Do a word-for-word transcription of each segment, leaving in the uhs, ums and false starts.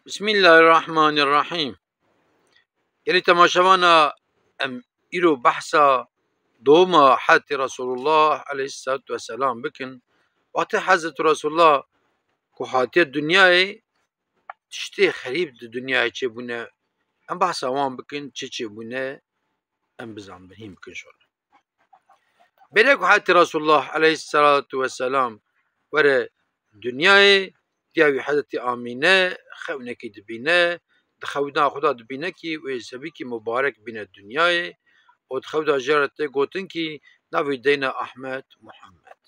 Bismillahirrahmanirrahîm. Gelî temaşevana, em îro behsa doma hetê Resulullah aleyhissalatu vesselam bikin. Wextê Hezretî Resulullah ku hatiye dinyayê, tiştê xerîb di dinyayê çêbûne. Em behsa wan bikin, çi çêbûne, em bizanin, hîn bikin şona. Berê ku hetê Resulullah aleyhissalatu vesselam were dinyayê, diya wî Hezretî Amîne xewnekî dibîne, di xewda xwe de dibîne kî wê sebîkî mubarek bîne dinyayê û di xewda jê re tê gotin kî navê deyne Ahmed Muhammed.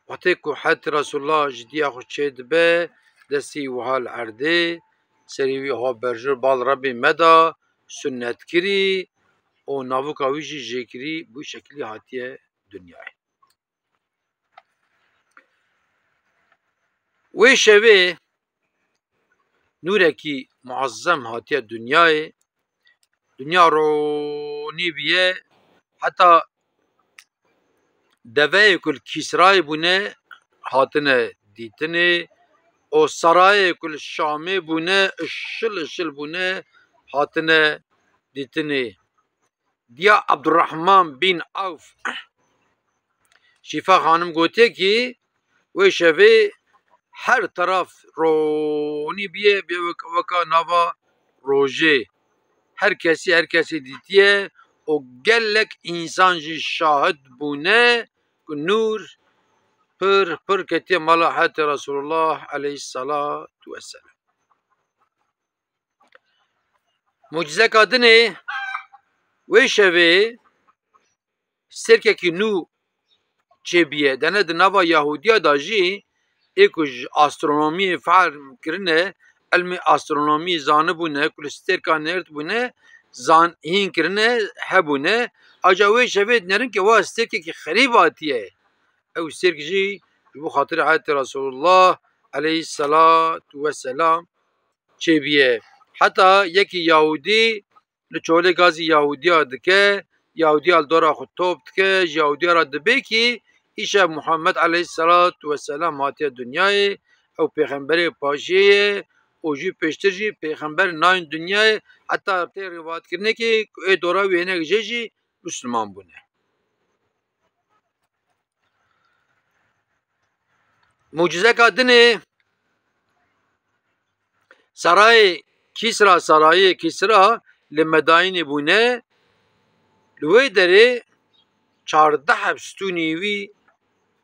Wextê ku het Resulullah ji diya xwe çêdibe, destî wiha li erdê, serî wî ha berjir bal Rebbê me da, sunnet kirî û navika wî jî jêkirî, bi wî şekilî hatiye dinyayê. Wê şevê nûrekî muezzem hatiye dinyayê. Dinya ronî bûye, heta deveyê ku li Kîsrayê bûne hatine dîtinê û serayê ku li Şamê bûne, işil işil bûne, hatine dîtinê. Diya Abdurrahman bin Awf, Şîfa Xanim gotiye kî wê şevê her teraf ronî bûye, bê wek-, weka nava rojê. Her kesî, her kesî dîtiye û gelek însan jî şahid bûne ku nûr pir, pir ketiye mala hetê Resulullah aleyhissalatu vesselam. Mucizeka dinê wê şevê stêrkekî nû çêbûye. Dene di nava Yahudiya de jî ê ku ji astronomiyê fehm kirine, ilmê astronomiyê zanibûne, ku li stêrkan nêrtibûne, zan-, hîn kirine, hebûne. Aca wê şevê dinerin ke wa stêrkekî xerîb hatiye. Ew stêrk jî ji bo xatirê hetê Resulullah aleyhisselatu vesselam çêbûye. Heta yekî Yahûdî li çolê gazî Yahûdiya dike, Yahûdiya li dora xwe top dike, ji Yahûdiya re dibê kî îşev Muhammed aleyhisselatu vesselam hatiye dinyayê, ew pêxemberê paşiyê ye û jî pêştir jî pêxember nayên dinyayê, heta tê rivayetkirinê kî ku ê dora wê hinek jê jî Misliman bûne. Mucizeka dinê serayê Kîsra, serayê Kîsra li Medayînê bûne, li wê derê çardeh heb stûnê wî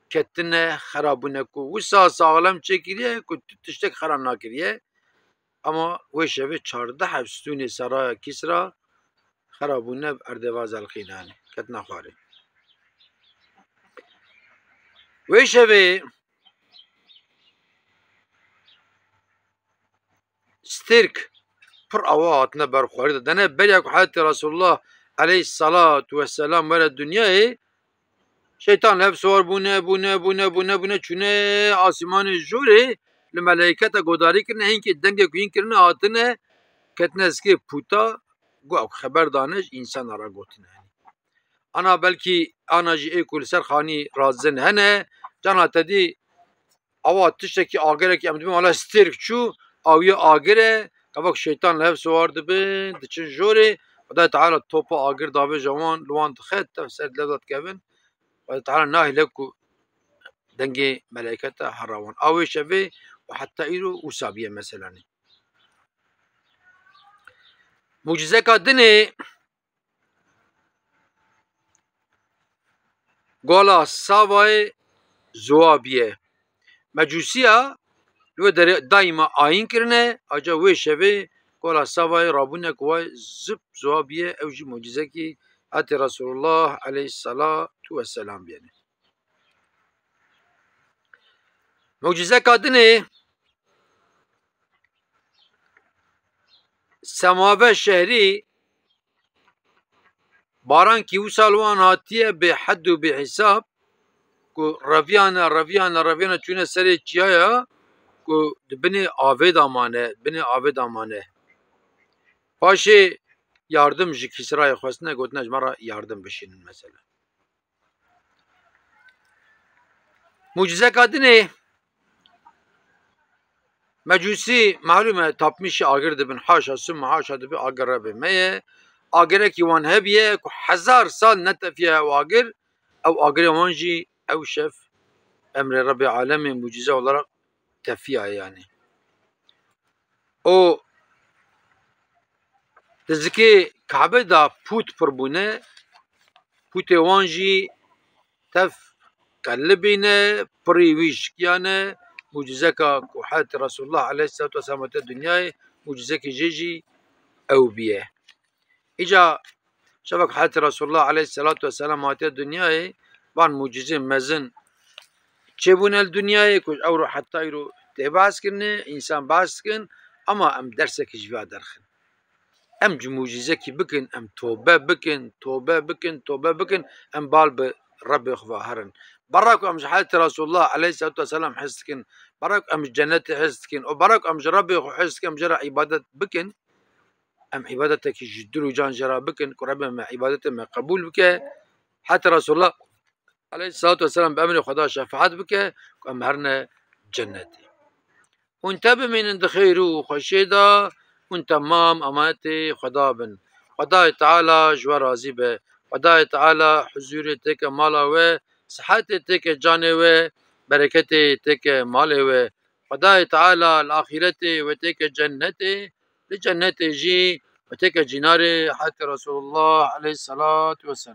ketine xera bûne ku wisa saxlem çêkiriye ku tu tiştek xera nakiriye. Ama wê şevê çardeh heb stûnê seraya Kîsra xera bûne, bi erdê va zelqînane, ketine xwarê. Wê şevê stêrk pir awa hatine ber xwarê de. Dene beriya ku Hezretî Resulullah aleyhissalatu vesselam were dinyayê, şeytan li hev siwar bûne, bûne, bûne, bûne, bûne, çûne asîmanê jorê, li meleyketa godarî kirine, hinkê dengê ku hîn kirine hatine, ketine zikê pûta, got, ew xeber dane ji însana re gotine. Ana belkî ana jî ê ku li ser xanî razin hene, cana te dî awa tiştekî agirekî em dibin, wala stêrk çû, awiye agir e, kevok şeytan li hev siwar dibin, diçin jorê, Xwedayê Teala topa agir davêje wan, li wan dixe, tev ser lev de dikevin. Xwedayê Teala nahêle ku dengê meleyketa here wan. A wê şevê û heta îro wisa bûye meselanê. Mucizeka dinê Gola Savayê ziwa bûye. Mecûsiya li wê derê daîma ayîn kirine, aca wê şevê Gola Savayê rabûne ku way zip ziwa bûye, ew jî mucîzekî hetê Resulullah aleyhisselatu vesselam bûye. Mucîzeka dinê Semave şehrî Barankî wisa li wan hatiye bê hed û bê hesab, ku reviyane, reviyane, reviyane çûne serê çiyaya, ku di binê avê de mane, binê avê de mane. Paşê yardim ji Kîsrayê xwestine, gotine ji me re yardim bişînin mesela. Mucizeka dinê Mecûsî, malûm e, tapmîşî agir dibin, haşa sum haşa dibe agir Rebê me ye. Agirekî wan hebiye ku hezar sal netefiye ew agir, ew agirê wan jî ew şev emrê Rebê alemê mucize olarak tefiya yani. O dizikê Kabe da pût pir bûne, pûtê wan jî tev qelibîne, pirî wî şikiyane, mucizeka ku Hezretî Resulullah aleyhisselatu vesselam hate dinyayê, mucizekî jê jî ew biye. Îca şevek Hezretî Resulullah aleyhisselatu vesselam hate dinyayê, van mucizê mezin çêbûne li dinyayê ku ew ro heta îro tê behs kirine, însan behs dikin, ama em dersekî ji vê derxin. Em ji mucizekî bikin, em tobe bikin, tobe bikin, tobe bikin, em bal bi Rebê xwe ve herin. Berra ku em ji Hezretî Resulullah aleyhisselatu vesselam hez dikin, berra ku em ji cennetê hez dikin, û berra ku em ji Rebê xwe hez dikin, em jê re îbadet bikin, em îbadetekî ji dil û can jê re bikin, ku Rebê me îbadetê me qebûl bike. Hezretî Resulullah aleyhisselatu vesselam bi emrê Xweda şefaet bike ku em herine cennetê. Hûn te bimînin di xêr û xweşiyê de, hûn temam emanetê Xweda bin. Xwedayê Teala ji we razî be. Xwedayê Teala huzûrê têke mala we, sihetê têke canê we, bereketê têke malê we. Xwedayê Teala li axîretê we têke cennetê, li cennetê jî we têke cînarê Hezretî Resulullah aleyhisselatu vesselam.